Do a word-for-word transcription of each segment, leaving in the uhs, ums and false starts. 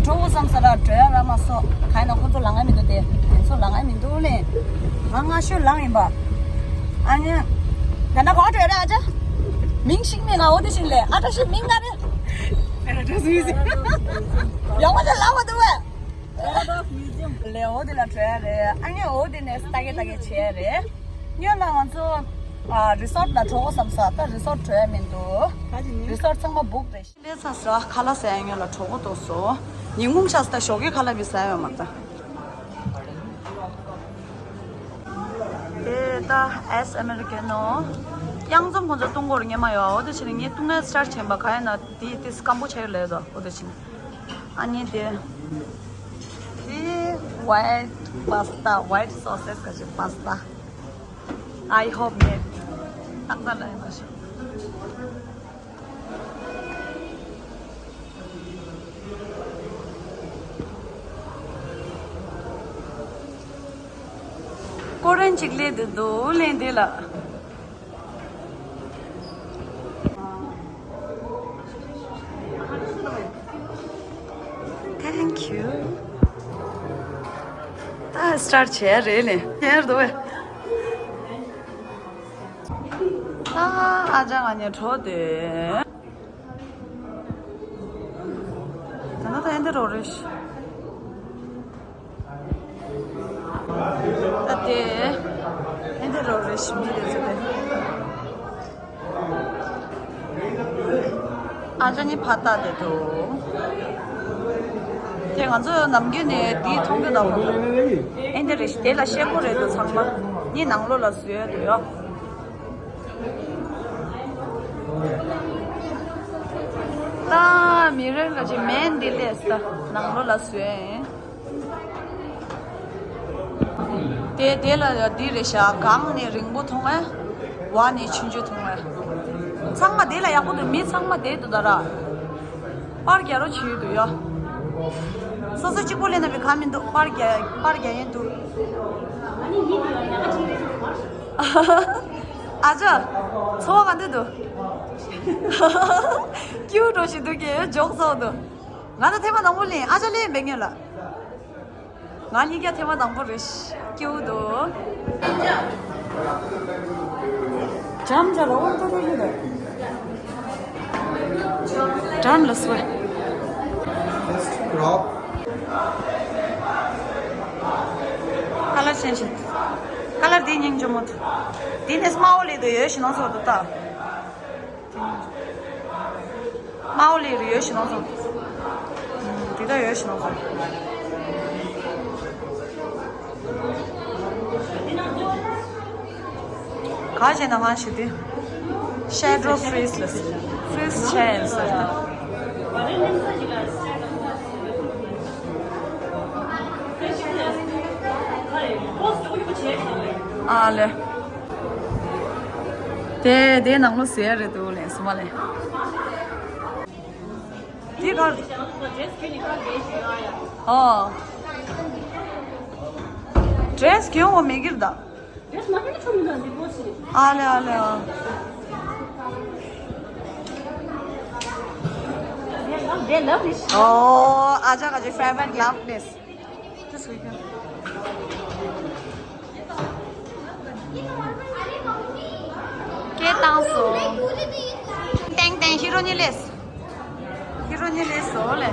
གྲོགས་བསམ་ས་ར་བྲོས་ར་མ་སོ། ག་ཡིན་ན་ཁོ་ཚོ་ལངས་ཡ་མི་འདུག་སྟེ། ཁོ་ཚོ་ལངས་ཡ་མི་འདུག་ལེ། ང་སྔ་ཤོས་ལངས་ཡིན་པ། ཨ་ནི། ད་ནི་ག་བྲོས་ར་ཨ་ཅག་མིང་ཤིག་མིང་ང་འོ་དེ་ཤིག་ལེ། ཨ་ཏྲ་ཤི་མིང་ང་རེ། ཡོང་བ་དེ་ལ་བ་དུ་བས། ལེ་འོ་དེ་ལ་བྲོས་ཡ་རེད། ཨ་ནི་འོ་དེ་ནས་ལྟ་གེ་ལྟ་གེ་བྱས་ཡ་རེད། སྔོན་ལ་ང་ཚོ་ཨ་རི་སོར་ལ་འགྲོ་དགོས་བསམ་ས། ད་རི་སོར་འགྲོ་ཡ་མི་འདུག་རི་སོར་ཚང་མ་བུག་རེད། ལས་ཚ་ས་ཁ་ལག་ཟ་ཡ་སྔོན་ལ་གྲོགས་པོ་ཏོག་སོ། ཉིན་གུང་ཤ་སྟག་ཞོགས་ཀའི་ཁ་ལག་བི་ཟ་ཡ་ཡོད་མ་ད། དེ་ད་ཨེས་ཨ་མེ་རི་ཀན་ནོ། གཡང་འཛོམས་ཁོང་ཚོ་བཏུང་སྐོར་ཉེ་མ་ཡོད། འོ་དེ་ཕྱིན་ནས་ངས་བཏུང་ཡ་སི་ཊར་བྱས་པ། ག་ཡིན་ན་དེ་དེ་སྐམ་པོ་ཆགས་ཡོད་ལས་དོ། འོ་དེ་ཕྱིན་ནས་ཨ་ནི་དེ། དེ་ཝའི་ཊི་པཱ་སི་ཏཱ། ཝའི་ཊི་སོ་སེ་ག་ཅིག་པཱ་སི་ཏཱ། I hope ངས་ཏག་ཏག་ལ་ཡིན་པ་ཤོག་ཀོ་རན་གཅིག་ལས་དེ་འདུག་ལེན་དེ་ལ། Thank you. ད་སི་ཊར་བྱས་རེད་ལེ། ཁྱེར་འདུག་བས། ཨ་ཨ་ཅག་ང་གཉིས་འགྲོ་དེ། ད་ནི་ད་ཨེ་འདི་རོ་རེད་ཤི། ད་དེ་ཨེ་འདི་རོ་རེད་ཤི་མི་རེད་ཟེར་ཏེ། ཨ་ཅག་ནི་ཕ་ཏ་དེ་འདུག་དེ་ང་ཚོ་ནམ་རྒྱུན་ནས་དེ་མཐོང་རྒྱུ་དང་། ཨེ་འདི་རེད་ཤི། དེ་ལ་ཤེལ་སྒོ་རེད་འདུག་ཚང་མ་ནི་ནང་ལོགས་ལ་བཟོས་འདུག་ཡོ། ད་མི་རེ་འགའ་ཅིག་མེན་འདི་ལས་ད་ནང་ལོགས་ལ་བཟོས། དེ་དེ་ལ་འདི་རེད་ཤག་སྒང་ནས་རིང་པོ་མཐོང་ཨེ། འོག་ནས་ཆུང་ཆུང་མཐོང་ཨེ། ཚང་མ་དེ་ལ་ཡག་པོ་འདུག་མི་ཚང་མ་དེ་འདུག་ད་ར། པར་རྒྱག་རོགས་བྱེད་འདུག་ཡ། སོ་སོ་གཅིག་པོ་ལས་ན་བི་ག་མི་འདུག་པར་རྒྱག་པར་རྒྱག་ཡིན་འདུག་ཨ་ཅག་འཚོ་བ་ག་འདྲ་འདུག་སྐྱིད་པོ་འདྲ་ཞིག་འདུག་གི་འཇོག་ཚོགས་འདུག་ང་ཚོ་ཐེངས་མ་དང་པོ་ལེན། ཨ་ཅག་ལེན་མེད་ངེས་ལ། ང་གཉིས་ཀ་ཐེངས་མ་དང་པོ་རེད། སྐྱིད་པོ་འདུག་འཇམ་འཇམ་ར་འོང་ཏོ་ཏོ་ཡོད་རེད། འཇམ་ལ་སོ། ཁ་ལག་ཆེན་ཆེ། ཁ་ལག་འདི་སྙིང་རྗེ་མོ་འདུག་འདི་ནས་དམར་པོ་ལས་འདུག་ཡོད་ཞིག་ནང་སོགས་འདུག་ད། དམར་པོ་ལས་རུ་ཡོད་ཞིག་ནང་སོགས། འདི་ད་ཡོད་ཞིག་ནང་སོགས། ག་བྱས་ན་གང་ཞིག་དེ། Shadow freeze ལ། Freeze chair ཟེར་ཏེ། ཨ་ལེ། དེ་དེ་ནང་ལོ་ཟེར་རེད་འདུག་ལེ་སུ་མ་ལེ། དེ་གར། ཨོ། ཌེ་རེ་སི་གྱོན་འོ་མེད་གིར་ད། ཨ་ལེ་ཨ་ལེ་ཨ། ཨོ་ཨ་ཅག་ག་ཅི་ཕེ་ཝ་རི་ཊི་ལབ་ལེས། This weekend. སྐད་བཏང་སོང་། ཏེང་ཏེང་ཧི་རོ་ཉི་ལེས། ཧི་རོ་ཉི་ལེས་སོ་ལེ།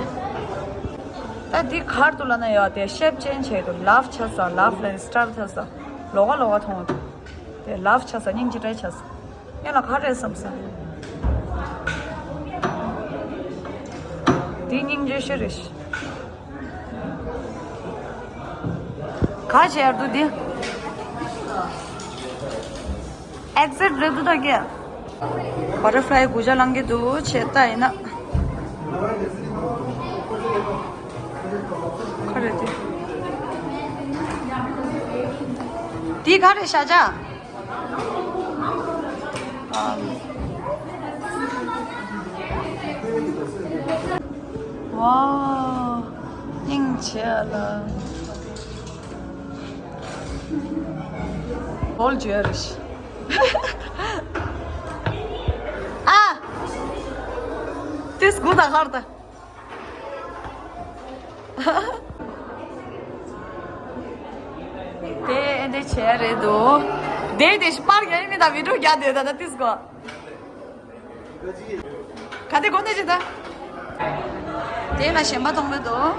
ད་འདི་གར་དུ་ལ་ན་ཡོད་དེ་ཤེབ་ཅེན་ཆེ་དུ་ལབ་ཆ་ས་ལབ་ལེན་སི་ཊལ་ཆ་ས་ལོ་ག་ལོ་ག་མཐོང་དུ་དེ་ལབ་ཆ་ས་སྙིང་རྗེ་སྤྲད་ཆ་ས། ཡང་ལ་ག་རེ་བསམ་ས། འདི་སྙིང་རྗེ་ཤི་རེ་ཤི། ག་བྱས་ཡར་འདུག་འདི། ཨེག་ཟིཊ་རེད་འདུག་ད་གས། བ་ཊར་ཕ་ལའི་དགུ་ཆ་ལང་གི་འདུག་བྱས་ད་ཡིན་ན། ག་རེ་འདི། འདི་ག་རེ་ཤ་ཆ། ཝའོ། སྙིང་རྗེ་ལ། བོལ་ཇུ་ཨེལ་རེད། ཨ། ཏིས་གུ་ད་ཧར་ད། དེ་ཨེ་འདྲ་བྱས་རེད་འདུག་དེ་དེ་ཤི་པར་རྒྱག་ཡིན་མིན་དང་བི་ཌིའོ་རྒྱག་དེ་ད་ད་ཏིས་གོ་ག་དེ་གོ་ནས་ཅི་ད། དེ་ལ་ཞེན་པ་མཐོང་གི་འདུག་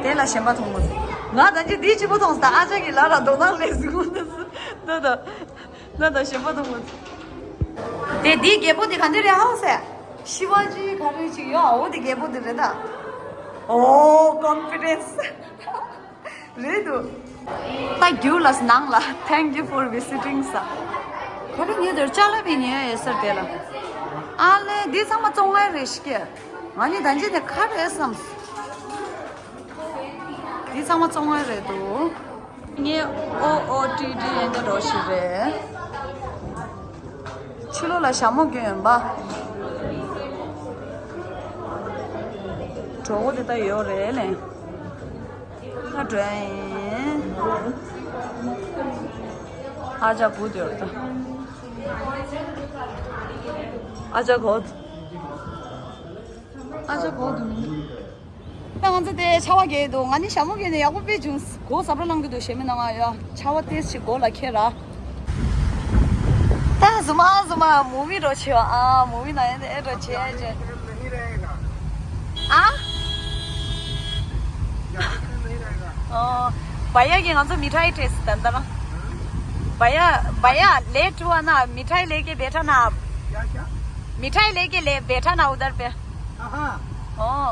དེ་ལ་ཞེན་པ་མཐོང་གི་འདུག་ང་ད་ཅི་དེའི་སྤྱི་པོ་མཐོང་སྟེ་ཨ་ཅག་གི་ལ་ར་དོ་སྣང་ལས་ཟིག་འོང་ནས་སུ་ད་ད། ང་དང་གཞན་པ་དང་མ་འདྲ། དེ་འདིའི་རྒྱལ་པོ་དེ་ག་འདྲ་རེད་ཧ་གོ་སོང་། ཤི་ཝ་ཇི་ག་རེ་ཅིག་ཡོད་ཨ། འོ་དེ་རྒྱལ་པོ་དེ་རེད་ད། ཨོ་ཀོན་ཕི་ཌེན་སི་རེད་འདུག་ད་རྒྱུགས་ལ་ནང་ལ། Thank you for visiting ཟེར། ག་རེ་ཉོས་འདུག་ཅ་ལག་པའི་ཉོས་ཡོད་ས་དེ་ལ། ཨ་ལེ་འདི་ཚང་མ་བཙོང་ཡ་རེད་ཤག་ང་ནི་ད་ཅི་དེ་ག་རེ་བསམ། འདི་ཚང་མ་བཙོང་ཡ་རེད་འདུག་ངས་ཨོ་ཨོ་ཏི་ཏི་ཡིན་ད་འགྲོ་ཞིག་རེད། ཕྱི་ལོགས་ལ་ཞྭ་མོ་གྱོན་ཡོད་པ། གྲོགས་པོ་དེ་ད་ཡོད་རེད་ལེ། ད་འགྲོ་ཡིན། ཨ་ཅག་བུ་དེ་ཡོད་ད། ཨ་ཅག་གོ། ཨ་ཅག་གོ་དུ་མི་འདུག་ད་ང་ཚོ་དེ་ཆར་པ་རྒྱག་འདུག་ང་ནི་ཞྭ་མོ་གྱོན་ནས་ཡག་པོ་དཔེ་བྱུང་། མགོ་ཟབ་ར་ལངས་ཀྱི་འདུག་ཞེ་མི་ནང་ང་ཡ། ཆར་པ་ཏོག་ཙམ་མགོ་ལ་འཁེལ་ར། ད་ཟུ་མ་ཟུ་མ་མུ་བི་འགྲོ་བྱེད་པ། ཨ་མུ་བི་ན་ཡན་དེ་ཨེ་འགྲོ་བྱེད་ཨེ་བྱེད། ཨ། ཨོ། བ་ཡ་གིས་ང་ཚོ་མི་ཐའི་སྤྲད་ཟེར་ད་ལྟ་རང་། བ་ཡ། བ་ཡ་ལེ་ཊུ་ཨ་ན་མི་ཐའི་ལེ་ཀེ་བེ་ཐ་ན། མི་ཐའི་ལེ་ཀེ་ལེ་བེ་ཐ་ན་ཨུ་དར་པེ། हाँ, हाँ।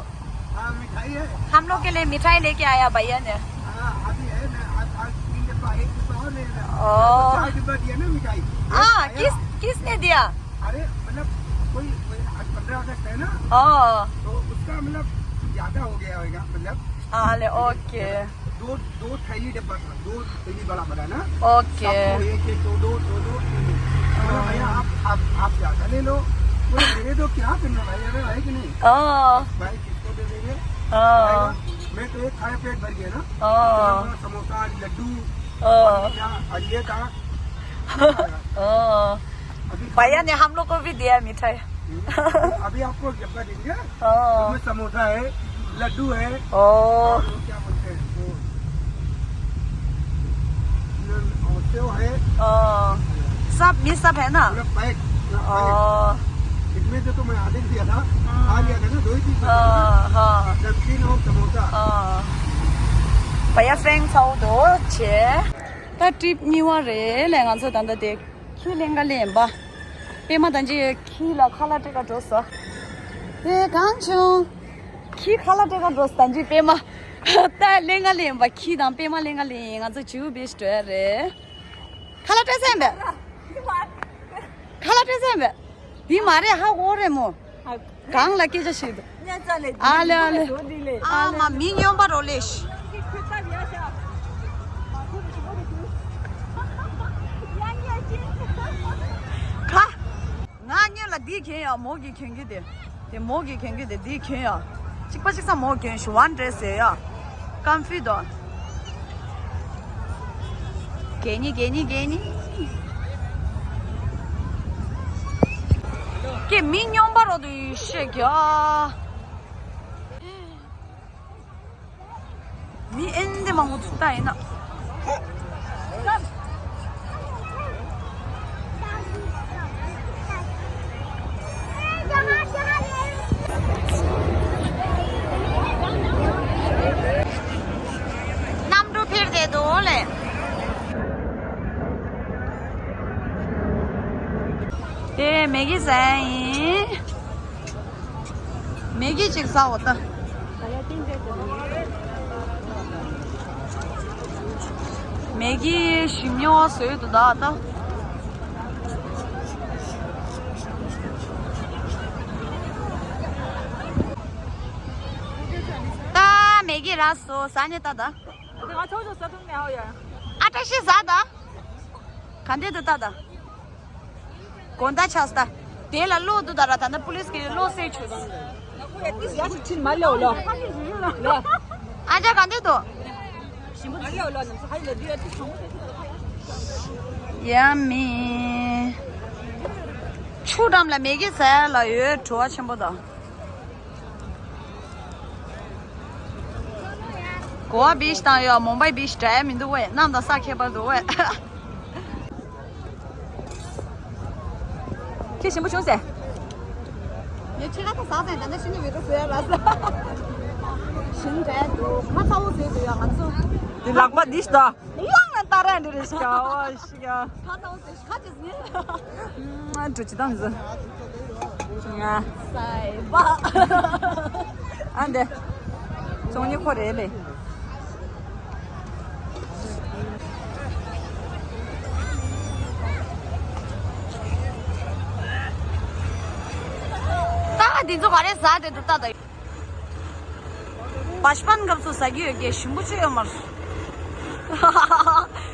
हाँ, मिठाई है। हम लोग के लिए मिठाई लेके आया भैया ने। हाँ, अभी है ना, आज, आज तीन डब्बा, एक डब्बा और ले लेना। ओ। चार डब्बा दिया ना मिठाई। हाँ, किस, किसने दिया? अरे, मतलब, कोई, कोई, आज पन्द्रह अगस्त है ना? ओ। तो उसका, मतलब, ज्यादा हो गया होगा, मतलब। हाँ, ले, ओके। दो, दो थैली डब्बा था, दो थैली बड़ा बड़ा ना। ओके। सबको एक एक, दो दो, दो दो, तीन तीन। बोला, "भैया, आप, आप, आप ज्यादा ले लो।" बोला, "मेरे तो क्या करना भाई, अरे भाई कि नहीं?" हाँ। भाई किसको दे देंगे? हाँ। भाई, मैं तो एक खाया पेट भर गया ना। हाँ। इतना बड़ा समोसा, लड्डू, हाँ। और ये था। हाँ। अभी भैया ने हम लोग को भी दिया मिठाई। अभी आपको एक डब्बा देंगे। हाँ। उसमें समोसा है, लड्डू है। ओ। और वो क्या बोलते हैं, वो, न-, और सेव है। ओ। सब, ये सब है ना? पूरा पैक, पूरा पैक। ओ। इसमें से तो मैं आधे दिया था, हाँ। खा लिया था ना, दो ही पीस था। हाँ, हाँ। नमकीन और समोसा। हाँ। भैया फ्रेंड्स आओ दो छः। ད་ཊི་པི་གཉིས་པ་རེད་ལས། ང་ཚོ་ད་ལྟ་དེ་ཁྱི་ལེན་ག་ལེན་པ། པད་མ་ད་ཅི་ཁྱི་ལ་ཁ་ལག་སྤྲད་ག་འགྲོ་སོང་། དེ་གང་བྱུང་། ཁྱི་ཁ་ལག་སྤྲད་ག་འགྲོ་སོང་། ད་ཅི་པད་མ་ད་ལེན་ག་ལེན་པ། ཁྱི་དང་པད་མ་ལེན་ག་ལེན། ང་ཚོ་ཇུ་བིས་འགྲོ་ཡ་རེད། ཁ་ལག་སྤྲད་ས་ཡིན་པས། ཁ་ལག་སྤྲད་ས་ཡིན་པས། འདི་མ་རེད་ཧ་གོ་རེད་མོ། གང་ལ་སྐད་ཆ་བཤད་འདུག་ཨ་ལེ་ཨ་ལེ། ཨ་མ་མི་སྨྱོན་པ་རོ་ལེ་ཤི། ཁ། ང་སྔོན་ལ་འདི་གྱོན་ཡོད། མོ་གིས་གྱོན་རྒྱུ་དེ། དེ་མོ་གིས་གྱོན་རྒྱུ་དེ་འདི་གྱོན་ཡོད། གཅིག་པ་གཅིག་རྐྱང་མོ་གྱོན་ཞུ་ཝན་ཌེ་སི་ཟེར་ཡོད། ཀམ་ཕི་དོ། གད་སྙིགས་གད་སྙིགས་གད་སྙིགས། ཀྱེ་མི་སྨྱོན་པ་རོ་དུ་ཤེས་ཀྱ། མི་ཨེ་འདི་མང་པོ་ཚུགས་ད་ཡིན་ན། གནམ་གྲུ་འཕུར་བསྡད་འདུག་ལེ། དེ་མེ་གི་ཟ་ཡིན། མེ་གི་ཅིག་ཟ་འོ་ད། མེ་གི་ཞིམ་ཉོ་བཟོས་འདུག་ད་ད། ད་མེ་གི་ར་སོ་ཟ་ནས་ད་ད། ཨ་བཀྲ་ཤིས་ཟ་ད། ག་འདྲས་འདུག་ད་ད། དགོང་དག་ཆགས་སོང་ད། དེ་ལ་གློག་འདུག་ད་ར། ད་ལྟ་པུ་ལིས་ཀྱིས་གློག་བསད་ཆོག་སོང་། ཨ་ཅག་ག་འདྲས་འདུག་ཡ་མི། ཆུ་འགྲམ་ལ་མེ་གི་ཟ་ཡ་ལ་ཡོད། བྲོ་བ་ཆེན་པོ་དང་། གོ་བ་བིཆ་དང་ཡོད། མུམ་བྷའི་བིཆ་འདྲ་མི་འདུག་བས། གནམ་དང་ས་ཁྱད་པར་འདུག་བས། ཁྱེད་ཞིམ་པོ་བྱུང་ཟེར། ངས་ཕྱེད་ཀ་ད་ཟ་ཟེར། ད་ནི་ཤིན་ཏུ་བི་ཏུ་ཟེར་ལ་ཟ། ཞིམ་འདྲ་འདུག་ཁ་ཚ་བོ་ཟེར་འདུག་ཡ་ང་ཚོ། འདི་ལག་པ་འདི་ཞིག་ད། ཡང་ན་ཏཱ་ར་འདི་རེད་ཤག་ཨོ་ཤི་ཡ། ཁ་ཚ་བོ་ཟེར་ཤག་ཁ་ཅིག་ཟེར། ཨ་འགྲོ་ཅི་དང་ཟེར། ང་། སའི་པ། ཨ་འདི། ཅོང་ཉི་ཁོ་རེད་ལེ། ད་འདི་ཚོ་ག་རེ་ཟ་དེ་འདུག་ད་ད། बचपन कब से सगी हो गया? शिम्बुचु अमर।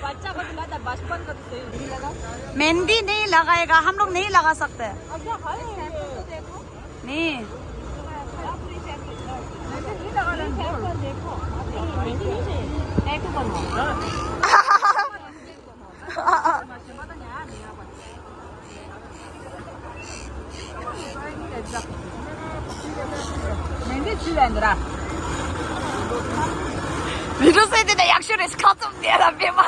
बच्चा को दिलाता बचपन कब से नहीं लगा। मेहंदी नहीं लगाएगा, हम लोग नहीं लगा सकते। अच्छा, हाय। नहीं। मेहंदी नहीं लगा, देखो। मेहंदी नहीं चाहिए। टैटू बनवाओ। མི་འདུག་ཟེར་དེ་ན་ཡག་ཤོས་རེད། ཁ་བཙུམ་བསྡད་ལ་བེ་མ།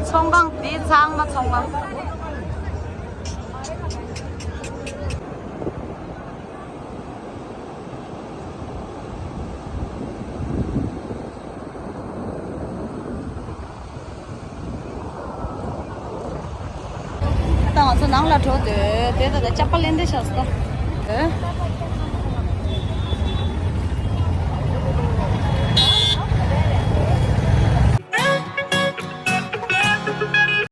ཚོང་ཁང་འདི་ཚང་མ་ཚོང་ཁང་། ད་ང་ཚོ་ནང་ལ་འགྲོ་འདོད། དེ་ད་ལྟ་ཅ་པ་ལེན་དེ་ཤག་སོ། ཨེ།